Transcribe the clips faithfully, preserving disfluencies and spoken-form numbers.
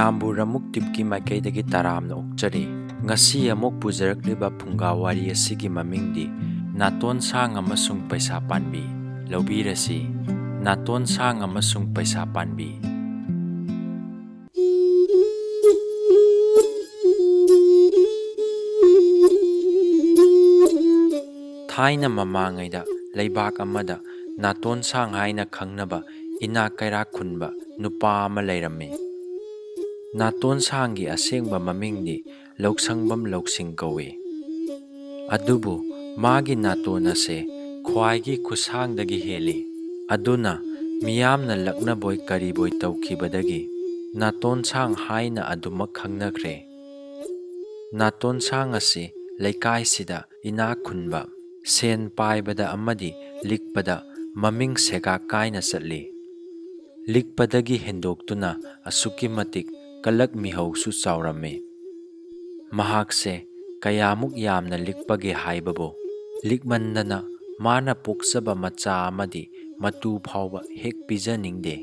ꯃꯌꯥꯝꯕꯨ ꯔꯃꯨꯛ ꯇꯤꯞꯀꯤ ꯃꯥꯏꯀꯩꯗꯒꯤ ꯇꯔꯥꯝꯅ ꯑꯣꯛꯆꯔꯤ꯫ ꯉꯁꯤ ꯑꯃꯨꯛ ꯄꯨꯖꯔꯛꯂꯤꯕ ꯐꯨꯡꯒꯥ ꯋꯥꯔꯤ ꯑꯁꯤꯒꯤ ꯃꯃꯤꯡꯗꯤ ꯅꯥꯇꯣꯟ ꯁꯥꯡ ꯑꯃꯁꯨꯡ ꯄꯩꯁꯥ ꯄꯥꯟꯕꯤ꯫ ꯂꯧꯕꯤꯔꯁꯤ, ꯅꯥꯇꯣꯟ ꯁꯥꯡ ꯑꯃꯁꯨꯡ ꯄꯩꯁꯥ ꯄꯥꯟꯕꯤ꯫ ꯊꯥꯏꯅ ꯃꯃꯥꯡꯉꯩꯗ ꯂꯩꯕꯥꯛ ꯑꯃꯗ ꯅꯥꯇꯣꯟ ꯁꯥꯡ ꯍꯥꯏꯅ ꯈꯪꯅꯕ ꯏꯅꯥꯛ ꯀꯩꯔꯥꯛ ꯈꯨꯟꯕ ꯅꯨꯄꯥ ꯑꯃ ꯂꯩꯔꯝꯃꯤ꯫ ꯅꯥꯇꯣꯟ ꯁꯥꯡꯒꯤ ꯑꯁꯦꯡꯕ ꯃꯃꯤꯡꯗꯤ ꯂꯧꯁꯪꯕꯝ ꯂꯧꯁꯤꯡ ꯀꯧꯏ꯫ ꯑꯗꯨꯕꯨ ꯃꯥꯒꯤ ꯅꯥꯇꯣꯟ ꯑꯁꯦ ꯈ꯭ꯋꯥꯏꯒꯤ ꯈꯨꯁꯥꯡꯗꯒꯤ ꯍꯦꯜꯂꯤ꯫ ꯑꯗꯨꯅ ꯃꯤꯌꯥꯝꯅ ꯂꯛꯅꯕꯣꯏ ꯀꯔꯤꯕꯣꯏ ꯇꯧꯈꯤꯕꯗꯒꯤ ꯅꯥꯇꯣꯟ ꯁꯥꯡ ꯍꯥꯏꯅ ꯑꯗꯨꯃꯛ ꯈꯪꯅꯈ꯭ꯔꯦ꯫ ꯅꯥꯇꯣꯟ ꯁꯥꯡ ꯑꯁꯤ ꯂꯩꯀꯥꯏꯁꯤꯗ ꯏꯅꯥꯛ ꯈꯨꯟꯕ, ꯁꯦꯟ ꯄꯥꯏꯕꯗ ꯑꯃꯗꯤ ꯂꯤꯛꯄꯗ ꯃꯃꯤꯡ ꯁꯦꯒꯥꯛ ꯀꯥꯏꯅ ꯆꯠꯂꯤ꯫ ꯂꯤꯛꯄꯗꯒꯤ ꯍꯦꯟꯗꯣꯛꯇꯨꯅ ꯑꯁꯨꯛꯀꯤ ꯃꯇꯤꯛ ꯀꯂꯛ ꯃꯤꯍꯧꯁꯨ ꯆꯥꯎꯔꯝꯃꯤ꯫ ꯃꯍꯥꯛꯁꯦ ꯀꯌꯥꯃꯨꯛ ꯌꯥꯝꯅ ꯂꯤꯛꯄꯒꯦ ꯍꯥꯏꯕꯕꯨ, ꯂꯤꯛꯃꯟꯗꯅ ꯃꯥꯅ ꯄꯣꯛꯆꯕ ꯃꯆꯥ ꯑꯃꯗꯤ ꯃꯇꯨ ꯐꯥꯎꯕ ꯍꯦꯛ ꯄꯤꯖꯅꯤꯡꯗꯦ꯫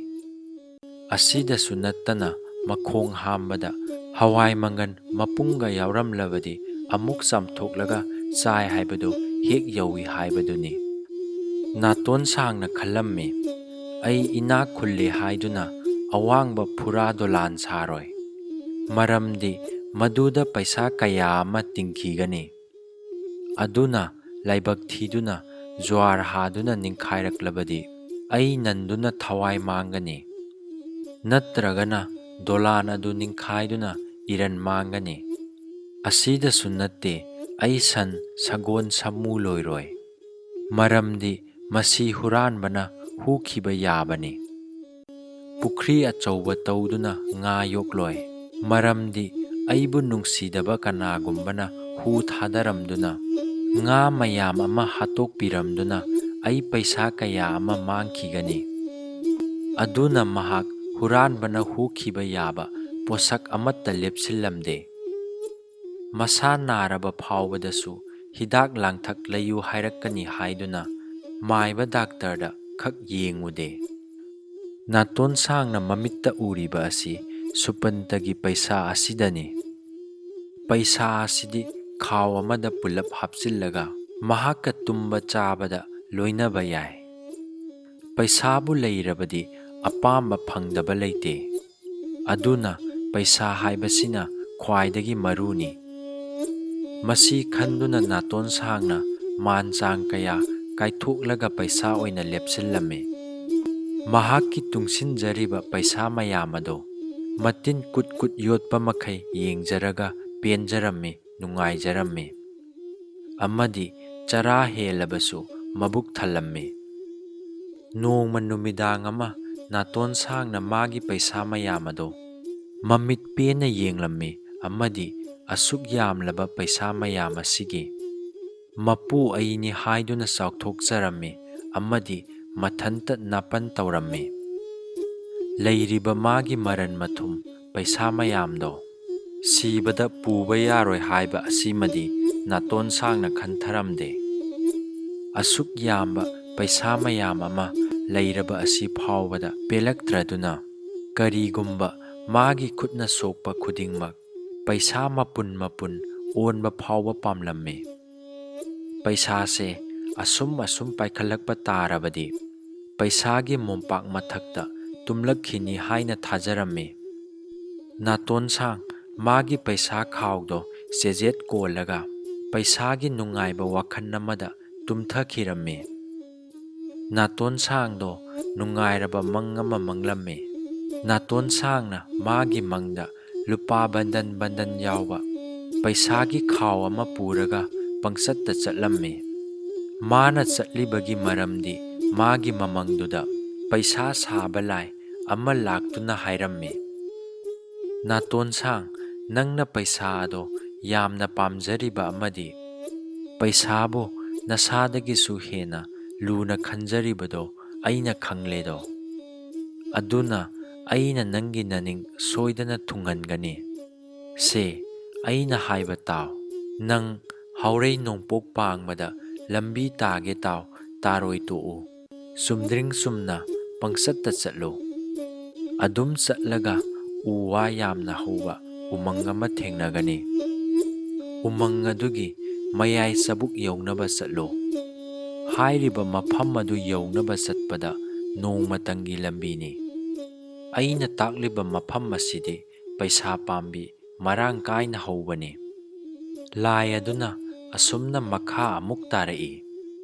ꯑꯁꯤꯗꯁꯨ ꯅꯠꯇꯅ ꯃꯈꯣꯡ ꯍꯥꯝꯕꯗ ꯍꯋꯥꯏ ꯃꯪꯒꯟ ꯃꯄꯨꯝꯒ ꯌꯥꯎꯔꯝꯂꯕꯗꯤ ꯑꯃꯨꯛ ꯆꯥꯝꯊꯣꯛꯂꯒ ꯆꯥꯏ ꯍꯥꯏꯕꯗꯨ ꯍꯦꯛ ꯌꯧꯏ ꯍꯥꯏꯕꯗꯨꯅꯤ꯫ ꯅꯥꯇꯣꯟ ꯁꯥꯡꯅ ꯈꯜꯂꯝꯃꯤ, "ꯑꯩ ꯏꯅꯥꯛ ꯈꯨꯜꯂꯦ ꯍꯥꯏꯗꯨꯅ ꯑꯋꯥꯡꯕ ꯐꯨꯔꯥ ꯗꯣꯂꯥꯟ ꯁꯥꯔꯣꯏ꯫ ꯃꯔꯝꯗꯤ ꯃꯗꯨꯗ ꯄꯩꯁꯥ ꯀꯌꯥ ꯑꯃ ꯇꯤꯡꯈꯤꯒꯅꯤ꯫ ꯑꯗꯨꯅ ꯂꯥꯏꯕꯛ ꯊꯤꯗꯨꯅ ꯖ꯭ꯋꯥꯔ ꯍꯥꯗꯨꯅ ꯅꯤꯡꯈꯥꯏꯔꯛꯂꯕꯗꯤ ꯑꯩ ꯅꯟꯗꯨꯅ ꯊꯋꯥꯏ ꯃꯥꯡꯒꯅꯤ꯫ ꯅꯠꯇ꯭ꯔꯒꯅ ꯗꯣꯂꯥꯟ ꯑꯗꯨ ꯅꯤꯡꯈꯥꯏꯗꯨꯅ ꯏꯔꯟ ꯃꯥꯡꯒꯅꯤ꯫ ꯑꯁꯤꯗꯁꯨ ꯅꯠꯇꯦ, ꯑꯩ ꯁꯟ, ꯁꯒꯣꯜ, ꯁꯥꯃꯨ ꯂꯣꯏꯔꯣꯏ꯫ ꯃꯔꯝꯗꯤ ꯃꯁꯤ ꯍꯨꯔꯥꯟꯕꯅ ꯍꯨꯈꯤꯕ ꯌꯥꯕꯅꯤ꯫ ꯄꯨꯈ꯭ꯔꯤ ꯑꯆꯧꯕ ꯇꯧꯗꯨꯅ ꯉꯥ ꯌꯣꯛꯂꯣꯏ꯫ ꯃꯔꯝꯗꯤ ꯑꯩꯕꯨ ꯅꯨꯡꯁꯤꯗꯕ ꯀꯅꯥꯒꯨꯝꯕꯅ ꯍꯨ ꯊꯥꯗꯔꯝꯗꯨꯅ ꯉꯥ ꯃꯌꯥꯝ ꯑꯃ ꯍꯥꯠꯇꯣꯛꯄꯤꯔꯝꯗꯨꯅ ꯑꯩ ꯄꯩꯁꯥ ꯀꯌꯥ ꯑꯃ ꯃꯥꯡꯈꯤꯒꯅꯤ꯫" ꯑꯗꯨꯅ ꯃꯍꯥꯛ ꯍꯨꯔꯥꯟꯕꯅ ꯍꯨꯈꯤꯕ ꯌꯥꯕ ꯄꯣꯠꯁꯛ ꯑꯃꯠꯇ ꯂꯦꯞꯁꯤꯜꯂꯝꯗꯦ꯫ ꯃꯁꯥ ꯅꯥꯔꯕ ꯐꯥꯎꯕꯗꯁꯨ ꯍꯤꯗꯥꯛ ꯂꯥꯡꯊꯛ ꯂꯩꯌꯨ ꯍꯥꯏꯔꯛꯀꯅꯤ ꯍꯥꯏꯗꯨꯅ ꯃꯥꯏꯕ ꯗꯥꯛꯇꯔꯗ ꯈꯛ ꯌꯦꯡꯉꯨꯗꯦ꯫ ꯅꯥꯇꯣꯟ ꯁꯥꯡꯅ ꯃꯃꯤꯠꯇ ꯎꯔꯤꯕ ꯑꯁꯤ ꯁꯨꯄꯟꯇꯒꯤ ꯄꯩꯁꯥ ꯑꯁꯤꯗꯅꯤ꯫ ꯄꯩꯁꯥ ꯑꯁꯤꯗꯤ ꯈꯥꯎ ꯑꯃꯗ ꯄꯨꯂꯞ ꯍꯥꯞꯆꯤꯜꯂꯒ ꯃꯍꯥꯛꯀ ꯇꯨꯝꯕ ꯆꯥꯕꯗ ꯂꯣꯏꯅꯕ ꯌꯥꯏ꯫ ꯄꯩꯁꯥꯕꯨ ꯂꯩꯔꯕꯗꯤ ꯑꯄꯥꯝꯕ ꯐꯪꯗꯕ ꯂꯩꯇꯦ꯫ ꯑꯗꯨꯅ ꯄꯩꯁꯥ ꯍꯥꯏꯕꯁꯤꯅ ꯈ꯭ꯋꯥꯏꯗꯒꯤ ꯃꯔꯨꯅꯤ꯫ ꯃꯁꯤ ꯈꯟꯗꯨꯅ ꯅꯥꯇꯣꯟ ꯁꯥꯡꯅ ꯃꯥꯟ ꯆꯥꯡ ꯀꯌꯥ ꯀꯥꯏꯊꯣꯛꯂꯒ ꯄꯩꯁꯥ ꯑꯣꯏꯅ ꯂꯦꯞꯁꯤꯜꯂꯝꯃꯤ꯫ ꯃꯍꯥꯛꯀꯤ ꯇꯨꯡꯁꯤꯟꯖꯔꯤꯕ ꯄꯩꯁꯥ ꯃꯌꯥꯝ ꯑꯗꯣ ꯃꯇꯤꯟ ꯀꯨꯠ ꯀꯨꯠ ꯌꯣꯠꯄ ꯃꯈꯩ ꯌꯦꯡꯖꯔꯒ ꯄꯦꯟꯖꯔꯝꯃꯤ, ꯅꯨꯡꯉꯥꯏꯖꯔꯝꯃꯤ꯫ ꯑꯃꯗꯤ ꯆꯔꯥ ꯍꯦꯜꯂꯕꯁꯨ ꯃꯕꯨꯛ ꯊꯜꯂꯝꯃꯤ꯫ ꯅꯣꯡꯃ ꯅꯨꯃꯤꯗꯥꯡ ꯑꯃ ꯅꯥꯇꯣꯟ ꯁꯥꯡꯅ ꯃꯥꯒꯤ ꯄꯩꯁꯥ ꯃꯌꯥꯝ ꯑꯗꯣ ꯃꯃꯤꯠ ꯄꯦꯟꯅ ꯌꯦꯡꯂꯝꯃꯤ ꯑꯃꯗꯤ ꯑꯁꯨꯛ ꯌꯥꯝꯂꯕ ꯄꯩꯁꯥ ꯃꯌꯥꯝ ꯑꯁꯤꯒꯤ ꯃꯄꯨ ꯑꯩꯅꯤ ꯍꯥꯏꯗꯨꯅ ꯆꯥꯎꯊꯣꯛꯆꯔꯝꯃꯤ ꯑꯃꯗꯤ ꯃꯊꯟꯇ ꯅꯥꯄꯟ ꯇꯧꯔꯝꯃꯤ꯫ ꯂꯩꯔꯤꯕ ꯃꯥꯒꯤ ꯃꯔꯟ ꯃꯊꯨꯝ ꯄꯩꯁꯥ ꯃꯌꯥꯝꯗꯣ ꯁꯤꯕꯗ ꯄꯨꯕ ꯌꯥꯔꯣꯏ ꯍꯥꯏꯕ ꯑꯁꯤꯃꯗꯤ ꯅꯥꯇꯣꯟ ꯁꯥꯡꯅ ꯈꯟꯊꯔꯝꯗꯦ꯫ ꯑꯁꯨꯛ ꯌꯥꯝꯕ ꯄꯩꯁꯥ ꯃꯌꯥꯝ ꯑꯃ ꯂꯩꯔꯕ ꯑꯁꯤ ꯐꯥꯎꯕꯗ ꯄꯦꯜꯂꯛꯇ꯭ꯔꯗꯨꯅ ꯀꯔꯤꯒꯨꯝꯕ ꯃꯥꯒꯤ ꯈꯨꯠꯅ ꯁꯣꯛꯄ ꯈꯨꯗꯤꯡꯃꯛ ꯄꯩꯁꯥ ꯃꯄꯨꯟ ꯃꯄꯨꯟ ꯑꯣꯟꯕ ꯐꯥꯎꯕ ꯄꯥꯝꯂꯝꯃꯤ꯫ ꯄꯩꯁꯥꯁꯦ ꯑꯁꯨꯝ ꯑꯁꯨꯝ ꯄꯥꯏꯈꯠꯂꯛꯄ ꯇꯥꯔꯕꯗꯤ ꯄꯩꯁꯥꯒꯤ ꯃꯣꯝꯄꯥꯛ ꯃꯊꯛꯇ ꯇꯨꯝꯂꯛꯈꯤꯅꯤ ꯍꯥꯏꯅ ꯊꯥꯖꯔꯝꯃꯤ꯫ ꯅꯥꯇꯣꯟ ꯁꯥꯡ ꯃꯥꯒꯤ ꯄꯩꯁꯥ ꯈꯥꯎꯗꯣ ꯆꯦꯖꯦꯠ ꯀꯣꯜꯂꯒ ꯄꯩꯁꯥꯒꯤ ꯅꯨꯡꯉꯥꯏꯕ ꯋꯥꯈꯜ ꯑꯃꯗ ꯇꯨꯝꯊꯈꯤꯔꯝꯃꯤ꯫ ꯅꯥꯇꯣꯟ ꯁꯥꯡꯗꯣ ꯅꯨꯡꯉꯥꯏꯔꯕ ꯃꯪ ꯑꯃ ꯃꯪꯂꯝꯃꯤ꯫ ꯅꯥꯇꯣꯟ ꯁꯥꯡꯅ ꯃꯥꯒꯤ ꯃꯪꯗ ꯂꯨꯄꯥ ꯕꯟꯗꯟ ꯕꯟꯗꯟ ꯌꯥꯎꯕ ꯄꯩꯁꯥꯒꯤ ꯈꯥꯎ ꯑꯃ ꯄꯨꯔꯒ ꯄꯪꯆꯠꯇ ꯆꯠꯂꯝꯃꯤ꯫ ꯃꯥꯅ ꯆꯠꯂꯤꯕꯒꯤ ꯃꯔꯝꯗꯤ ꯃꯥꯒꯤ ꯃꯃꯪꯗꯨꯗ ꯄꯩꯁꯥ ꯁꯥꯕ ꯂꯥꯏ ꯑꯃ ꯂꯥꯛꯇꯨꯅ ꯍꯥꯏꯔꯝꯃꯤ, "ꯅꯥꯇꯣꯟ ꯁꯥꯡ, ꯅꯪꯅ ꯄꯩꯁꯥ ꯑꯗꯣ ꯌꯥꯝꯅ ꯄꯥꯝꯖꯔꯤꯕ ꯑꯃꯗꯤ ꯄꯩꯁꯥꯕꯨ ꯅꯁꯥꯗꯒꯤꯁꯨ ꯍꯦꯟꯅ ꯂꯨꯅ ꯈꯟꯖꯔꯤꯕꯗꯣ ꯑꯩꯅ ꯈꯪꯂꯦꯗꯣ꯫ ꯑꯗꯨꯅ ꯑꯩꯅ ꯅꯪꯒꯤ ꯅꯅꯤꯡ ꯁꯣꯏꯗꯅ ꯊꯨꯡꯍꯟꯒꯅꯤ꯫ ꯁꯦ, ꯑꯩꯅ ꯍꯥꯏꯕ ꯇꯥꯎ꯫ ꯅꯪ ꯍꯥꯎꯔꯩ ꯅꯣꯡꯄꯣꯛ ꯄꯥꯡꯕꯗ ꯂꯝꯕꯤ ꯇꯥꯒꯦ ꯇꯥꯎ, ꯇꯥꯔꯣꯏ ꯇꯣꯛꯎ꯫ ꯆꯨꯝꯗ꯭ꯔꯤꯡ ꯆꯨꯝꯅ ꯄꯪꯆꯠꯇ ꯆꯠꯂꯨ꯫ ꯑꯗꯨꯝ ꯆꯠꯂꯒ ꯎ ꯋꯥ ꯌꯥꯝꯅ ꯍꯧꯕ ꯎꯃꯪ ꯑꯃ ꯊꯦꯡꯅꯒꯅꯤ꯫ ꯎꯃꯪ ꯑꯗꯨꯒꯤ ꯃꯌꯥꯏ ꯆꯕꯨꯛ ꯌꯧꯅꯕ ꯆꯠꯂꯨ꯫ ꯍꯥꯏꯔꯤꯕ ꯃꯐꯝ ꯑꯗꯨ ꯌꯧꯅꯕ ꯆꯠꯄꯗ ꯅꯣꯡꯃꯇꯪꯒꯤ ꯂꯝꯕꯤꯅꯤ꯫ ꯑꯩꯅ ꯇꯥꯛꯂꯤꯕ ꯃꯐꯝ ꯑꯁꯤꯗꯤ ꯄꯩꯁꯥ ꯄꯥꯝꯕꯤ ꯃꯔꯥꯡ ꯀꯥꯏꯅ ꯍꯧꯕꯅꯤ꯫ ꯂꯥꯏ ꯑꯗꯨꯅ ꯑꯁꯨꯝꯅ ꯃꯈꯥ ꯑꯃꯨꯛ ꯇꯥꯔꯛꯏ,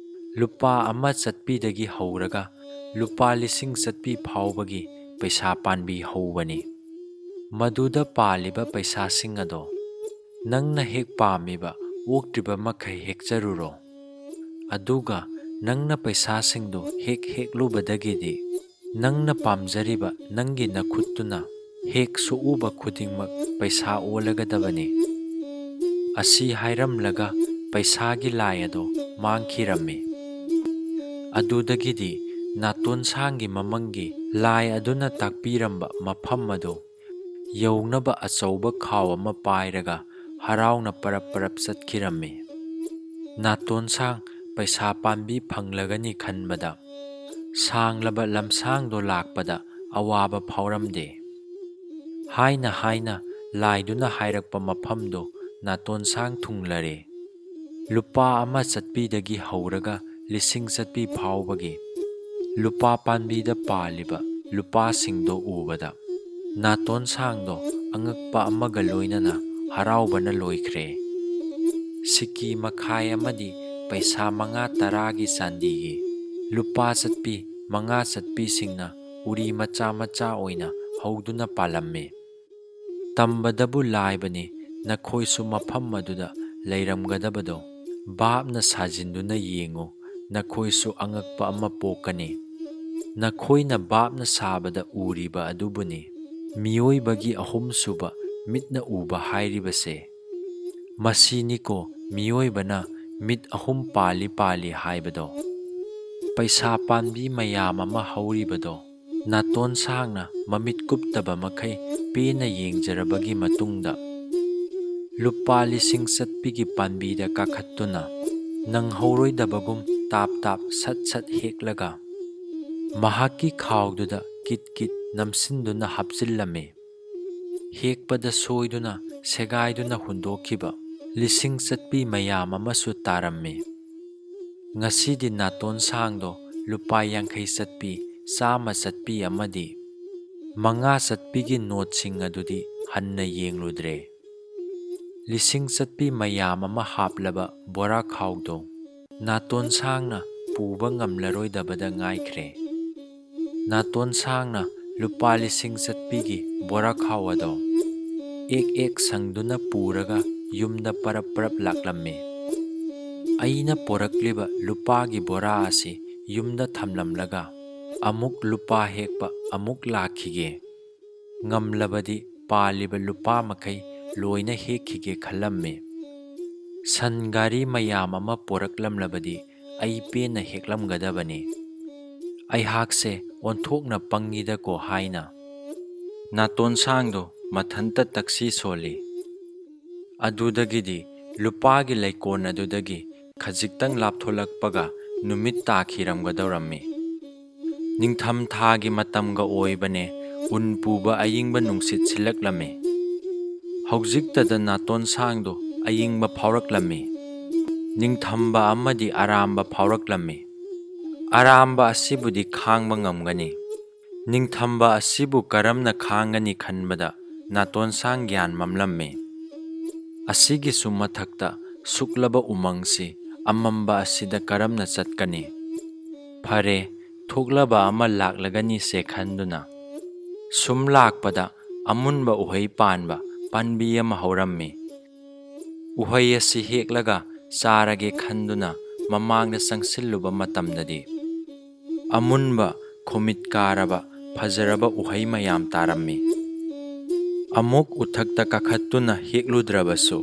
"ꯂꯨꯄꯥ ꯑꯃ ꯆꯠꯄꯤꯗꯒꯤ ꯍꯧꯔꯒ ꯂꯨꯄꯥ ꯂꯤꯁꯤꯡ ꯆꯠꯄꯤ ꯐꯥꯎꯕꯒꯤ ꯄꯩꯁꯥ ꯄꯥꯟꯕꯤ ꯍꯧꯕꯅꯤ꯫ ꯃꯗꯨꯗ ꯄꯥꯜꯂꯤꯕ ꯄꯩꯁꯥꯁꯤꯡ ꯑꯗꯣ ꯅꯪꯅ ꯍꯦꯛ ꯄꯥꯝꯃꯤꯕ ꯑꯣꯛꯇ꯭ꯔꯤꯕ ꯃꯈꯩ ꯍꯦꯛꯆꯔꯨꯔꯣ꯫ ꯑꯗꯨꯒ ꯅꯪꯅ ꯄꯩꯁꯥꯁꯤꯡꯗꯨ ꯍꯦꯛ ꯍꯦꯛꯂꯨꯕꯗꯒꯤꯗꯤ ꯅꯪꯅ ꯄꯥꯝꯖꯔꯤꯕ ꯅꯪꯒꯤ ꯅꯈꯨꯠꯇꯨꯅ ꯍꯦꯛ ꯁꯣꯛꯎꯕ ꯈꯨꯗꯤꯡꯃꯛ ꯄꯩꯁꯥ ꯑꯣꯜꯂꯒꯗꯕꯅꯤ"꯫ ꯑꯁꯤ ꯍꯥꯏꯔꯝꯂꯒ ꯄꯩꯁꯥꯒꯤ ꯂꯥꯏ ꯑꯗꯣ ꯃꯥꯡꯈꯤꯔꯝꯃꯤ꯫ ꯑꯗꯨꯗꯒꯤꯗꯤ ꯅꯥꯇꯣꯟꯁꯥꯡꯒꯤ ꯃꯃꯪꯒꯤ ꯂꯥꯏ ꯑꯗꯨꯅ ꯇꯥꯛꯄꯤꯔꯝꯕ ꯃꯐꯝ ꯑꯗꯨ ꯌꯧꯅꯕ ꯑꯆꯧꯕ ꯈꯥꯎ ꯑꯃ ꯄꯥꯏꯔꯒ ꯍꯔꯥꯎꯅ ꯄꯔꯞ ꯄꯔꯞ ꯆꯠꯈꯤꯔꯝꯃꯤ꯫ ꯅꯥꯇꯣꯟꯁꯥꯡ ꯄꯩꯁꯥ ꯄꯥꯟꯕꯤ ꯐꯪꯂꯒꯅꯤ ꯈꯟꯕꯗ ꯁꯥꯡꯂꯕ ꯂꯝꯁꯥꯡꯗꯣ ꯂꯥꯛꯄꯗ ꯑꯋꯥꯕ ꯐꯥꯎꯔꯝꯗꯦ꯫ ꯍꯥꯏꯅ ꯍꯥꯏꯅ ꯂꯥꯏꯗꯨꯅ ꯍꯥꯏꯔꯛꯄ ꯃꯐꯝꯗꯣ ꯅꯥꯇꯣꯟꯁꯥꯡ ꯊꯨꯡꯂꯔꯦ꯫ ꯂꯨꯄꯥ ꯑꯃ ꯆꯠꯄꯤꯗꯒꯤ ꯍꯧꯔꯒ ꯂꯤꯁꯤꯡ ꯆꯠꯄꯤ ꯐꯥꯎꯕꯒꯤ ꯂꯨꯄꯥ ꯄꯥꯟꯕꯤꯗ ꯄꯥꯜꯂꯤꯕ ꯂꯨꯄꯥꯁꯤꯡꯗꯣ ꯎꯕꯗ ꯅꯥꯇꯣꯟꯁꯥꯡꯗꯣ ꯑꯉꯛꯄ ꯑꯃꯒ ꯂꯣꯏꯅꯅ ꯍꯔꯥꯎꯕꯅ ꯂꯣꯏꯈ꯭ꯔꯦ꯫ ꯁꯤꯀꯤ ꯃꯈꯥꯏ ꯑꯃꯗꯤ ꯄꯩꯁꯥ ꯃꯉꯥ ꯇꯔꯥꯒꯤ ꯆꯥꯟꯗꯤꯒꯤ ꯂꯨꯄꯥ ꯆꯠꯄꯤ ꯃꯉꯥ ꯆꯠꯄꯤꯁꯤꯡꯅ ꯎꯔꯤ ꯃꯆꯥ ꯃꯆꯥ ꯑꯣꯏꯅ ꯍꯧꯗꯨꯅ ꯄꯥꯜꯂꯝꯃꯤ꯫ ꯇꯝꯕꯗꯕꯨ ꯂꯥꯏꯕꯅꯤ, ꯅꯈꯣꯏꯁꯨ ꯃꯐꯝ ꯑꯗꯨꯗ ꯂꯩꯔꯝꯒꯗꯕꯗꯣ ꯚꯥꯞꯅ ꯁꯥꯖꯤꯟꯗꯨꯅ ꯌꯦꯡꯉꯨ, ꯅꯈꯣꯏꯁꯨ ꯑꯉꯛꯄ ꯑꯃ ꯄꯣꯛꯀꯅꯤ꯫ ꯅꯈꯣꯏꯅ ꯚꯥꯞꯅ ꯁꯥꯕꯗ ꯎꯔꯤꯕ ꯑꯗꯨꯕꯨꯅꯤ ꯃꯤꯑꯣꯏꯕꯒꯤ ꯑꯍꯨꯝꯁꯨꯕ ꯃꯤꯠꯅ ꯎꯕ ꯍꯥꯏꯔꯤꯕꯁꯦ꯫ ꯃꯁꯤꯅꯤꯀꯣ ꯃꯤꯑꯣꯏꯕꯅ ꯃꯤꯠ ꯑꯍꯨꯝ ꯄꯥꯜꯂꯤ ꯄꯥꯜꯂꯤ ꯍꯥꯏꯕꯗꯣ꯫ ꯄꯩꯁꯥ ꯄꯥꯟꯕꯤ ꯃꯌꯥꯝ ꯑꯃ ꯍꯧꯔꯤꯕꯗꯣ ꯅꯥꯇꯣꯟ ꯁꯥꯡꯅ ꯃꯃꯤꯠ ꯀꯨꯞꯇꯕ ꯃꯈꯩ ꯄꯦꯟꯅ ꯌꯦꯡꯖꯔꯕꯒꯤ ꯃꯇꯨꯡꯗ, ꯂꯨꯄꯥ ꯂꯤꯁꯤꯡ ꯆꯠꯄꯤꯒꯤ ꯄꯥꯟꯕꯤꯗ ꯀꯥꯈꯠꯇꯨꯅ ꯅꯪꯍꯧꯔꯣꯏꯗꯕꯒꯨꯝ ꯇꯥꯞ ꯇꯥꯞ ꯁꯠ ꯁꯠ ꯍꯦꯛꯂꯒ ꯃꯍꯥꯛꯀꯤ ꯈꯥꯎꯗꯨꯗ ꯀꯤꯠ ꯀꯤꯠ ꯅꯝꯁꯤꯟꯗꯨꯅ ꯍꯥꯞꯆꯤꯜꯂꯝꯃꯤ꯫ ꯍꯦꯛꯄꯗ ꯁꯣꯏꯗꯨꯅ ꯁꯦꯒꯥꯏꯗꯨꯅ ꯍꯨꯟꯗꯣꯛꯈꯤꯕ ꯂꯤꯁꯤꯡ ꯆꯠꯄꯤ ꯃꯌꯥꯝ ꯑꯃꯁꯨ ꯇꯥꯔꯝꯃꯤ꯫ ꯉꯁꯤꯗꯤ ꯅꯥꯇꯣꯟ ꯁꯥꯡꯗꯣ ꯂꯨꯄꯥ ꯌꯥꯡꯈꯩ ꯆꯠꯄꯤ, ꯆꯥꯝꯃ ꯆꯠꯄꯤ ꯑꯃꯗꯤ ꯃꯉꯥ ꯆꯠꯄꯤꯒꯤ ꯅꯣꯠꯁꯤꯡ ꯑꯗꯨꯗꯤ ꯍꯟꯅ ꯌꯦꯡꯂꯨꯗ꯭ꯔꯦ꯫ ꯂꯤꯁꯤꯡ ꯆꯠꯄꯤ ꯃꯌꯥꯝ ꯑꯃ ꯍꯥꯞꯂꯕ ꯕꯣꯔꯥ ꯈꯥꯎꯗꯣ ꯅꯥꯇꯣꯟ ꯁꯥꯡꯅ ꯄꯨꯕ ꯉꯝꯂꯔꯣꯏꯗꯕꯗ ꯉꯥꯏꯈ꯭ꯔꯦ꯫ ꯅꯥꯇꯣꯟ ꯁꯥꯡꯅ ꯂꯨꯄꯥ ꯂꯤꯁꯤꯡ ꯆꯠꯄꯤꯒꯤ ꯕꯣꯔꯥ ꯈꯥꯎ ꯑꯗꯣ ꯑꯦꯛ ꯑꯦꯛ ꯁꯪꯗꯨꯅ ꯄꯨꯔꯒ ꯌꯨꯝꯗ ꯄꯔꯞ ꯄꯔꯞ ꯂꯥꯛꯂꯝꯃꯤ꯫ ꯑꯩꯅ ꯄꯣꯔꯛꯂꯤꯕ ꯂꯨꯄꯥꯒꯤ ꯕꯣꯔꯥ ꯑꯁꯤ ꯌꯨꯝꯗ ꯊꯝꯂꯝꯂꯒ ꯑꯃꯨꯛ ꯂꯨꯄꯥ ꯍꯦꯛꯄ ꯑꯃꯨꯛ ꯂꯥꯛꯈꯤꯒꯦ꯫ ꯉꯝꯂꯕꯗꯤ ꯄꯥꯜꯂꯤꯕ ꯂꯨꯄꯥ ꯃꯈꯩ ꯂꯣꯏꯅ ꯍꯦꯛꯈꯤꯒꯦ ꯈꯜꯂꯝꯃꯤ꯫ ꯁꯟ ꯒꯥꯔꯤ ꯃꯌꯥꯝ ꯑꯃ ꯄꯣꯔꯛꯂꯝꯂꯕꯗꯤ ꯑꯩ ꯄꯦꯟꯅ ꯍꯦꯛꯂꯝꯒꯗꯕꯅꯤ꯫ ꯑꯩꯍꯥꯛꯁꯦ ꯑꯣꯟꯊꯣꯛꯅ ꯄꯪꯉꯤꯗꯀꯣ ꯍꯥꯏꯅ ꯅꯥꯇꯣꯟ ꯁꯥꯡꯗꯣ ꯃꯊꯟꯇ ꯇꯛꯁꯤ ꯁꯣꯜꯂꯤ꯫ ꯑꯗꯨꯗꯒꯤꯗꯤ ꯂꯨꯄꯥꯒꯤ ꯂꯩꯀꯣꯟ ꯑꯗꯨꯗꯒꯤ ꯈꯖꯤꯛꯇꯪ ꯂꯥꯞꯊꯣꯛꯂꯛꯄꯒ ꯅꯨꯃꯤꯠ ꯇꯥꯈꯤꯔꯝꯒꯗꯧꯔꯝꯃꯤ꯫ ꯅꯤꯡꯊꯝ ꯊꯥꯒꯤ ꯃꯇꯝꯒ ꯑꯣꯏꯕꯅꯦ, ꯎꯟ ꯄꯨꯕ ꯑꯏꯪꯕ ꯅꯨꯡꯁꯤꯠ ꯁꯤꯜꯂꯛꯂꯝꯃꯤ꯫ ꯍꯧꯖꯤꯛꯇꯗ ꯅꯥꯇꯣꯟ ꯁꯥꯡꯗꯣ ꯑꯏꯪꯕ ꯐꯥꯎꯔꯛꯂꯝꯃꯤ꯫ ꯅꯤꯡꯊꯝꯕ ꯑꯃꯗꯤ ꯑꯔꯥꯝꯕ ꯐꯥꯎꯔꯛꯂꯝꯃꯤ꯫ ꯑꯔꯥꯝꯕ ꯑꯁꯤꯕꯨꯗꯤ ꯈꯥꯡꯕ ꯉꯝꯒꯅꯤ꯫ ꯅꯤꯡꯊꯝꯕ ꯑꯁꯤꯕꯨ ꯀꯔꯝꯅ ꯈꯥꯡꯒꯅꯤ ꯈꯟꯕꯗ ꯅꯥꯇꯣꯟ ꯁꯥꯡ ꯒ꯭ꯌꯥꯟ ꯃꯝꯂꯝꯃꯤ꯫ ꯑꯁꯤꯒꯤꯁꯨ ꯃꯊꯛꯇ ꯁꯨꯛꯂꯕ ꯎꯃꯪꯁꯤ ꯑꯃꯝꯕ ꯑꯁꯤꯗ ꯀꯔꯝꯅ ꯆꯠꯀꯅꯤ? ꯐꯔꯦ, ꯊꯣꯛꯂꯕ ꯑꯃ ꯂꯥꯛꯂꯒꯅꯤꯁꯦ ꯈꯟꯗꯨꯅ ꯁꯨꯝ ꯂꯥꯛꯄꯗ ꯑꯃꯨꯟꯕ ꯎꯍꯩ ꯄꯥꯟꯕ ꯄꯥꯟꯕꯤ ꯑꯃ ꯍꯧꯔꯝꯃꯤ꯫ ꯎꯍꯩ ꯑꯁꯤ ꯍꯦꯛꯂꯒ ꯆꯥꯔꯒꯦ ꯈꯟꯗꯨꯅ ꯃꯃꯥꯡꯗ ꯆꯪꯁꯤꯜꯂꯨꯕ ꯃꯇꯝꯗꯗꯤ ꯑꯃꯨꯟꯕ, ꯈꯨꯃꯤꯠ ꯀꯥꯔꯕ, ꯐꯖꯔꯕ ꯎꯍꯩ ꯃꯌꯥꯝ ꯇꯥꯔꯝꯃꯤ꯫ ꯑꯃꯨꯛ ꯎꯊꯛꯇ ꯀꯥꯈꯠꯇꯨꯅ ꯍꯦꯛꯂꯨꯗ꯭ꯔꯕꯁꯨ,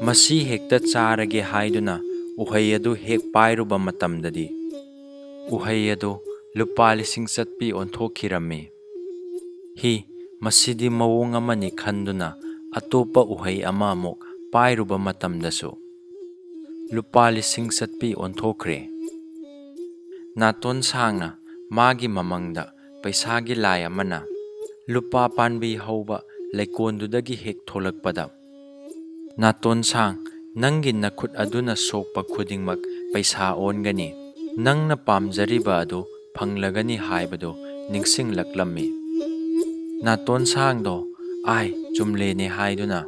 ꯃꯁꯤ ꯍꯦꯛꯇ ꯆꯥꯔꯒꯦ ꯍꯥꯏꯗꯨꯅ ꯎꯍꯩ ꯑꯗꯨ ꯍꯦꯛ ꯄꯥꯏꯔꯨꯕ ꯃꯇꯝꯗꯗꯤ, ꯎꯍꯩ ꯑꯗꯨ ꯂꯨꯄꯥ ꯂꯤꯁꯤꯡ ꯆꯠꯄꯤ ꯑꯣꯟꯊꯣꯛꯈꯤꯔꯝꯃꯤ꯫ ꯍꯤ, ꯃꯁꯤꯗꯤ ꯃꯑꯣꯡ ꯑꯃꯅꯤ ꯈꯟꯗꯨꯅ ꯑꯇꯣꯞꯄ ꯎꯍꯩ ꯑꯃ ꯑꯃꯨꯛ ꯄꯥꯏꯔꯨꯕ ꯃꯇꯝꯗꯁꯨ ꯂꯨꯄꯥ ꯂꯤꯁꯤꯡ ꯆꯠꯄꯤ ꯑꯣꯟꯊꯣꯛꯈ꯭ꯔꯦ꯫ ꯅꯥꯇꯣꯟ ꯁꯥꯡꯅ ꯃꯥꯒꯤ ꯃꯃꯪꯗ ꯄꯩꯁꯥꯒꯤ ꯂꯥꯏ ꯑꯃꯅ ꯂꯨꯄꯥ ꯄꯥꯟꯕꯤ ꯍꯧꯕ ꯂꯩꯀꯣꯜꯗꯨꯗꯒꯤ ꯍꯦꯛ ꯊꯣꯛꯂꯛꯄꯗ, "ꯅꯥꯇꯣꯟꯁꯥꯡ, ꯅꯪꯒꯤ ꯅꯈꯨꯠ ꯑꯗꯨꯅ ꯁꯣꯛꯄ ꯈꯨꯗꯤꯡꯃꯛ ꯄꯩꯁꯥ ꯑꯣꯟꯒꯅꯤ꯫ ꯅꯪꯅ ꯄꯥꯝꯖꯔꯤꯕ ꯑꯗꯨ ꯐꯪꯂꯒꯅꯤ" ꯍꯥꯏꯕꯗꯨ ꯅꯤꯡꯁꯤꯡꯂꯛꯂꯝꯃꯤ꯫ ꯅꯥꯇꯣꯟꯁꯥꯡꯗꯣ "ꯑꯥꯏ, ꯆꯨꯝꯂꯦꯅꯦ" ꯍꯥꯏꯗꯨꯅ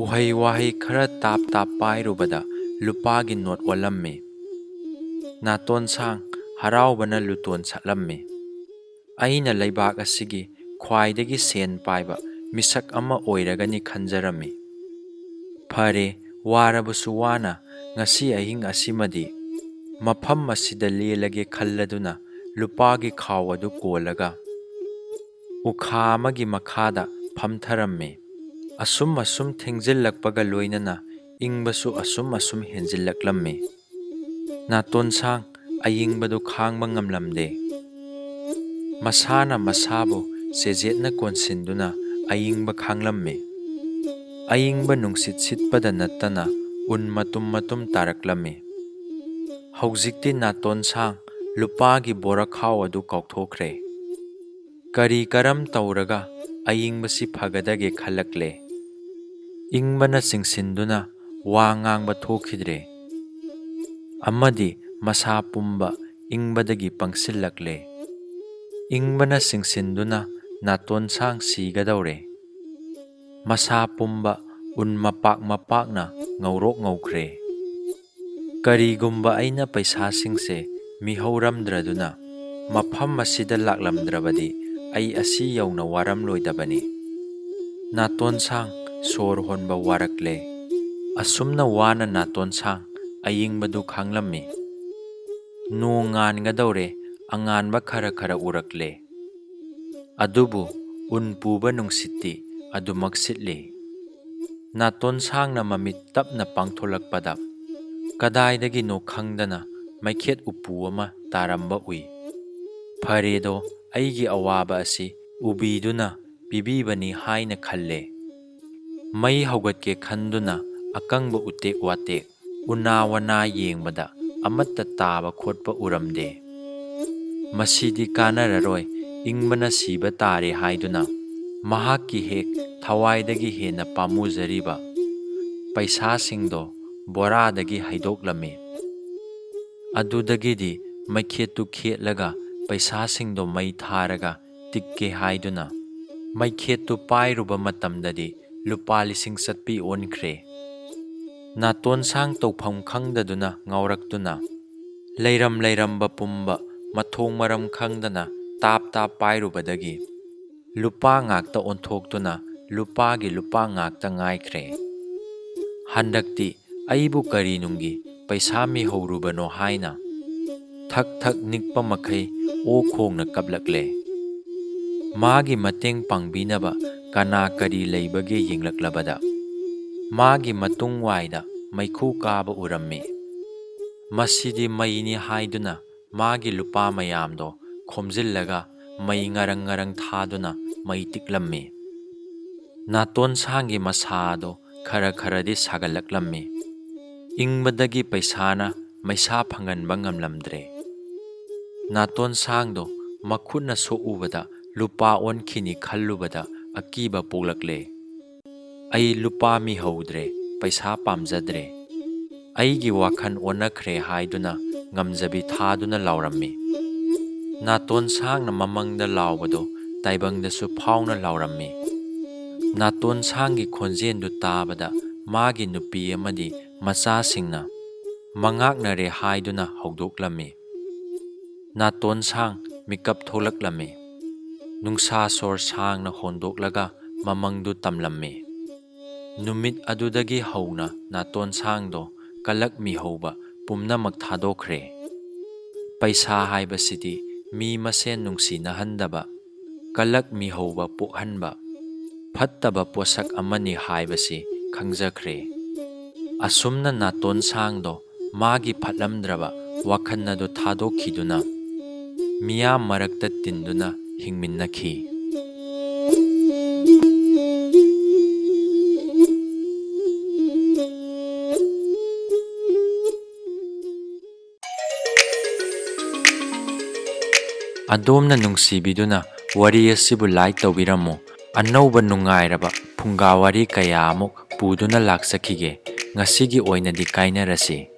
ꯎꯍꯩ ꯋꯥꯍꯩ ꯈꯔ ꯇꯥꯞ ꯇꯥꯞ ꯄꯥꯏꯔꯨꯕꯗ ꯂꯨꯄꯥꯒꯤ ꯅꯣꯠ ꯑꯣꯜꯂꯝꯃꯤ꯫ ꯅꯥꯇꯣꯟꯁꯥꯡ ꯍꯔꯥꯎꯕꯅ ꯂꯨꯇꯣꯟ ꯁꯠꯂꯝꯃꯤ꯫ "ꯑꯩꯅ ꯂꯩꯕꯥꯛ ꯑꯁꯤꯒꯤ ꯈ꯭ꯋꯥꯏꯗꯒꯤ ꯁꯦꯟ ꯄꯥꯏꯕ ꯃꯤꯁꯛ ꯑꯃ ꯑꯣꯏꯔꯒꯅꯤ ꯈꯟꯖꯔꯝꯃꯤ꯫ ꯐꯔꯦ, ꯋꯥꯔꯕꯁꯨ ꯋꯥꯅ ꯉꯁꯤ ꯑꯍꯤꯡ ꯑꯁꯤꯃꯗꯤ ꯃꯐꯝ ꯑꯁꯤꯗ ꯂꯦꯜꯂꯒꯦ" ꯈꯜꯂꯗꯨꯅ ꯂꯨꯄꯥꯒꯤ ꯈꯥꯎ ꯑꯗꯨ ꯀꯣꯜꯂꯒ ꯎꯈꯥ ꯑꯃꯒꯤ ꯃꯈꯥꯗ ꯐꯝꯊꯔꯝꯃꯤ꯫ ꯑꯁꯨꯝ ꯑꯁꯨꯝ ꯊꯦꯡꯖꯤꯜꯂꯛꯄꯒ ꯂꯣꯏꯅꯅ ꯏꯪꯕꯁꯨ ꯑꯁꯨꯝ ꯑꯁꯨꯝ ꯍꯦꯟꯖꯤꯜꯂꯛꯂꯝꯃꯤ꯫ ꯅꯥꯇꯣꯟꯁꯥꯡ ꯑꯏꯪꯕꯗꯨ ꯈꯥꯡꯕ ꯉꯝꯂꯝꯗꯦ꯫ ꯃꯁꯥꯅ ꯃꯁꯥꯕꯨ ꯆꯦꯖꯦꯠꯅ ꯀꯣꯟꯁꯤꯟꯗꯨꯅ ꯑꯏꯪꯕ ꯈꯥꯡꯂꯝꯃꯤ꯫ ꯑꯏꯪꯕ ꯅꯨꯡꯁꯤꯠ ꯁꯤꯠꯄꯗ ꯅꯠꯇꯅ ꯎꯟ ꯃꯇꯨꯝ ꯃꯇꯨꯝ ꯇꯥꯔꯛꯂꯝꯃꯤ꯫ ꯍꯧꯖꯤꯛꯇꯤ ꯅꯥꯇꯣꯟꯁꯥꯡ ꯂꯨꯄꯥꯒꯤ ꯕꯣꯔꯈꯥꯎ ꯑꯗꯨ ꯀꯥꯎꯊꯣꯛꯈ꯭ꯔꯦ꯫ ꯀꯔꯤ ꯀꯔꯝ ꯇꯧꯔꯒ ꯑꯏꯪꯕꯁꯤ ꯐꯒꯗꯒꯦ ꯈꯜꯂꯛꯂꯦ꯫ ꯏꯪꯕꯅ ꯆꯤꯡꯁꯤꯟꯗꯨꯅ ꯋꯥ ꯉꯥꯡꯕ ꯊꯣꯛꯈꯤꯗ꯭ꯔꯦ꯫ ꯑꯃꯗꯤ ꯃꯁꯥ ꯄꯨꯝꯕ ꯏꯪꯕꯗꯒꯤ ꯄꯪꯁꯤꯜꯂꯛꯂꯦ꯫ ꯏꯪꯕꯅ ꯆꯤꯡꯁꯤꯟꯗꯨꯅ ꯅꯥꯇꯣꯟꯁꯥꯡ ꯁꯤꯒꯗꯧꯔꯦ꯫ ꯃꯁꯥ ꯄꯨꯝꯕ ꯎꯟ ꯃꯄꯥꯛ ꯃꯄꯥꯛꯅ ꯉꯧꯔꯣꯛ ꯉꯧꯈ꯭ꯔꯦ꯫ ꯀꯔꯤꯒꯨꯝꯕ ꯑꯩꯅ ꯄꯩꯁꯥꯁꯤꯡꯁꯦ ꯃꯤꯍꯧꯔꯝꯗ꯭ꯔꯗꯨꯅ ꯃꯐꯝ ꯑꯁꯤꯗ ꯂꯥꯛꯂꯝꯗ꯭ꯔꯕꯗꯤ ꯑꯩ ꯑꯁꯤ ꯌꯧꯅ ꯋꯥꯔꯝꯂꯣꯏꯗꯕꯅꯤ꯫ ꯅꯥꯇꯣꯟꯁꯥꯡ ꯁꯣꯔ ꯍꯣꯟꯕ ꯋꯥꯔꯛꯂꯦ꯫ ꯑꯁꯨꯝꯅ ꯋꯥꯅ ꯅꯥꯇꯣꯟꯁꯥꯡ ꯑꯏꯪꯕꯗꯨ ꯈꯥꯡꯂꯝꯃꯤ꯫ ꯅꯣꯡ ꯉꯥꯟꯒꯗꯧꯔꯦ, ꯑꯉꯥꯟꯕ ꯈꯔ ꯈꯔ ꯎꯔꯛꯂꯦ꯫ ꯑꯗꯨꯕꯨ ꯎꯟ ꯄꯨꯕ ꯅꯨꯡꯁꯤꯠꯇꯤ ꯑꯗꯨꯃꯛ ꯁꯤꯠꯂꯤ꯫ ꯅꯥꯇꯣꯟꯁꯥꯡꯅ ꯃꯃꯤꯠ ꯇꯞꯅ ꯄꯥꯡꯊꯣꯛꯂꯛꯄꯗ ꯀꯗꯥꯏꯗꯒꯤꯅꯣ ꯈꯪꯗꯅ ꯃꯩꯈꯦꯠ ꯎꯄꯨ ꯑꯃ ꯇꯥꯔꯝꯕ ꯎꯏ꯫ ꯐꯔꯦꯗꯣ, ꯑꯩꯒꯤ ꯑꯋꯥꯕ ꯑꯁꯤ ꯎꯕꯤꯗꯨꯅ ꯄꯤꯕꯤꯕꯅꯤ ꯍꯥꯏꯅ ꯈꯜꯂꯦ꯫ ꯃꯩ ꯍꯧꯒꯠꯀꯦ ꯈꯟꯗꯨꯅ ꯑꯀꯪꯕ ꯎꯇꯦꯛ ꯋꯥꯇꯦꯛ ꯎꯅꯥ ꯋꯥꯅꯥ ꯌꯦꯡꯕꯗ ꯑꯃꯠꯇ ꯇꯥꯕ ꯈꯣꯠꯄ ꯎꯔꯝꯗꯦ꯫ ꯃꯁꯤꯗꯤ ꯀꯥꯟꯅꯔꯔꯣꯏ, ꯏꯪꯕꯅ ꯁꯤꯕ ꯇꯥꯔꯦ ꯍꯥꯏꯗꯨꯅ ꯃꯍꯥꯛꯀꯤ ꯍꯦꯛ ꯊꯋꯥꯏꯗꯒꯤ ꯍꯦꯟꯅ ꯄꯥꯝꯃꯨꯖꯔꯤꯕ ꯄꯩꯁꯥꯁꯤꯡꯗꯣ ꯕꯣꯔꯥꯗꯒꯤ ꯍꯩꯗꯣꯛꯂꯝꯃꯤ꯫ ꯑꯗꯨꯗꯒꯤꯗꯤ ꯃꯩꯈꯦꯠꯇꯨ ꯈꯦꯠꯂꯒ ꯄꯩꯁꯥꯁꯤꯡꯗꯣ ꯃꯩ ꯊꯥꯔꯒ ꯇꯤꯛꯀꯦ ꯍꯥꯏꯗꯨꯅ ꯃꯩꯈꯦꯠꯇꯨ ꯄꯥꯏꯔꯨꯕ ꯃꯇꯝꯗꯗꯤ ꯂꯨꯄꯥ ꯂꯤꯁꯤꯡ ꯆꯠꯄꯤ ꯑꯣꯟꯈ꯭ꯔꯦ꯫ ꯅꯥꯇꯣꯟꯁꯥꯡ ꯇꯧꯐꯝ ꯈꯪꯗꯗꯨꯅ ꯉꯥꯎꯔꯛꯇꯨꯅ ꯂꯩꯔꯝ ꯂꯩꯔꯝꯕ ꯄꯨꯝꯕ ꯃꯊꯣꯡ ꯃꯔꯝ ꯈꯪꯗꯅ ꯇꯥꯞ ꯇꯥꯞ ꯄꯥꯏꯔꯨꯕꯗꯒꯤ ꯂꯨꯄꯥ ꯉꯥꯛꯇ ꯑꯣꯟꯊꯣꯛꯇꯨꯅ ꯂꯨꯄꯥꯒꯤ ꯂꯨꯄꯥ ꯉꯥꯛꯇ ꯉꯥꯏꯈ꯭ꯔꯦ꯫ ꯍꯟꯗꯛꯇꯤ ꯑꯩꯕꯨ ꯀꯔꯤ ꯅꯨꯡꯒꯤ ꯄꯩꯁꯥ ꯃꯤꯍꯧꯔꯨꯕꯅꯣ ꯍꯥꯏꯅ ꯊꯛ ꯊꯛ ꯅꯤꯛꯄ ꯃꯈꯩ ꯑꯣ ꯈꯣꯡꯅ ꯀꯞꯂꯛꯂꯦ꯫ ꯃꯥꯒꯤ ꯃꯇꯦꯡ ꯄꯥꯡꯕꯤꯅꯕ ꯀꯅꯥ ꯀꯔꯤ ꯂꯩꯕꯒꯦ ꯌꯦꯡꯂꯛꯂꯕꯗ ꯃꯥꯒꯤ ꯃꯇꯨꯡ ꯋꯥꯏꯗ ꯃꯩꯈꯨ ꯀꯥꯕ ꯎꯔꯝꯃꯤ꯫ ꯃꯁꯤꯗꯤ ꯃꯩꯅꯤ ꯍꯥꯏꯗꯨꯅ ꯃꯥꯒꯤ ꯂꯨꯄꯥ ꯃꯌꯥꯝꯗꯣ ꯈꯣꯝꯖꯤꯜꯂꯒ ꯃꯩ ꯉꯔꯪ ꯉꯔꯪ ꯊꯥꯗꯨꯅ ꯃꯩ ꯇꯤꯛꯂꯝꯃꯤ꯫ ꯅꯥꯇꯣꯟꯁꯥꯡꯒꯤ ꯃꯁꯥꯗꯣ ꯈꯔ ꯈꯔꯗꯤ ꯁꯥꯒꯠꯂꯛꯂꯝꯃꯤ꯫ ꯏꯪꯕꯗꯒꯤ ꯄꯩꯁꯥꯅ ꯃꯩꯁꯥ ꯐꯪꯍꯟꯕ ꯉꯝꯂꯝꯗ꯭ꯔꯦ꯫ ꯅꯥꯇꯣꯟꯁꯥꯡꯗꯣ ꯃꯈꯨꯠꯅ ꯁꯣꯛꯎꯕꯗ ꯂꯨꯄꯥ ꯑꯣꯟꯈꯤꯅꯤ ꯈꯜꯂꯨꯕꯗ ꯑꯀꯤꯕ ꯄꯣꯛꯂꯛꯂꯦ꯫ ꯑꯩ ꯂꯨꯄꯥ ꯃꯤꯍꯧꯗ꯭ꯔꯦ, ꯄꯩꯁꯥ ꯄꯥꯝꯖꯗ꯭ꯔꯦ꯫ ꯑꯩꯒꯤ ꯋꯥꯈꯜ ꯑꯣꯟꯅꯈ꯭ꯔꯦ ꯍꯥꯏꯗꯨꯅ ꯉꯝꯖꯕꯤ ꯊꯥꯗꯨꯅ ꯂꯥꯎꯔꯝꯃꯤ꯫ ꯅꯥꯇꯣꯟꯁꯥꯡꯅ ꯃꯃꯪꯗ ꯂꯥꯎꯕꯗꯣ ꯇꯥꯏꯕꯪꯗꯁꯨ ꯐꯥꯎꯅ ꯂꯥꯎꯔꯝꯃꯤ꯫ ꯅꯥꯇꯣꯟꯁꯥꯡꯒꯤ ꯈꯣꯟꯖꯦꯜꯗꯨ ꯇꯥꯕꯗ ꯃꯥꯒꯤ ꯅꯨꯄꯤ ꯑꯃꯗꯤ ꯃꯆꯥꯁꯤꯡꯅ ꯃꯉꯥꯛꯅꯔꯦ ꯍꯥꯏꯗꯨꯅ ꯍꯧꯗꯣꯛꯂꯝꯃꯤ꯫ ꯅꯥꯇꯣꯟꯁꯥꯡ ꯃꯤꯀꯞ ꯊꯣꯛꯂꯛꯂꯝꯃꯤ꯫ ꯅꯨꯡꯁꯥ ꯁꯣꯔ ꯁꯥꯡꯅ ꯍꯣꯟꯗꯣꯛꯂꯒ ꯃꯃꯪꯗꯨ ꯇꯝꯂꯝꯃꯤ꯫ ꯅꯨꯃꯤꯠ ꯑꯗꯨꯗꯒꯤ ꯍꯧꯅ ꯅꯥꯇꯣꯟꯁꯥꯡꯗꯣ ꯀꯂꯛ ꯃꯤꯍꯧꯕ ꯄꯨꯝꯅꯃꯛ ꯊꯥꯗꯣꯛꯈ꯭ꯔꯦ꯫ ꯄꯩꯁꯥ ꯍꯥꯏꯕꯁꯤꯗꯤ ꯃꯤ ꯃꯁꯦꯟ ꯅꯨꯡꯁꯤꯅꯍꯟꯗꯕ, ꯀꯂꯛ ꯃꯤꯍꯧꯕ ꯄꯣꯛꯍꯟꯕ ꯐꯠꯇꯕ ꯄꯣꯠꯁꯛ ꯑꯃꯅꯤ ꯍꯥꯏꯕꯁꯤ ꯈꯪꯖꯈ꯭ꯔꯦ꯫ ꯑꯁꯨꯝꯅ ꯅꯥꯇꯣꯟꯁꯥꯡꯗꯣ ꯃꯥꯒꯤ ꯐꯠꯂꯝꯗ꯭ꯔꯕ ꯋꯥꯈꯜ ꯑꯗꯨ ꯊꯥꯗꯣꯛꯈꯤꯗꯨꯅ ꯃꯤꯌꯥꯝ ꯃꯔꯛꯇ ꯇꯤꯟꯗꯨꯅ ꯍꯤꯡꯃꯤꯟꯅꯈꯤ꯫ ꯑꯗꯣꯝꯅ ꯅꯨꯡꯁꯤꯕꯤꯗꯨꯅ ꯋꯥꯔꯤ ꯑꯁꯤꯕꯨ like ꯇꯧꯕꯤꯔꯝꯃꯨ꯫ ꯑꯅꯧꯕ ꯅꯨꯡꯉꯥꯏꯔꯕ ꯐꯨꯡꯒꯥ ꯋꯥꯔꯤ ꯀꯌꯥ ꯑꯃꯨꯛ ꯄꯨꯗꯨꯅ ꯂꯥꯛꯆꯈꯤꯒꯦ꯫ ꯉꯁꯤꯒꯤ ꯑꯣꯏꯅꯗꯤ ꯀꯥꯏꯅꯔꯁꯤ꯫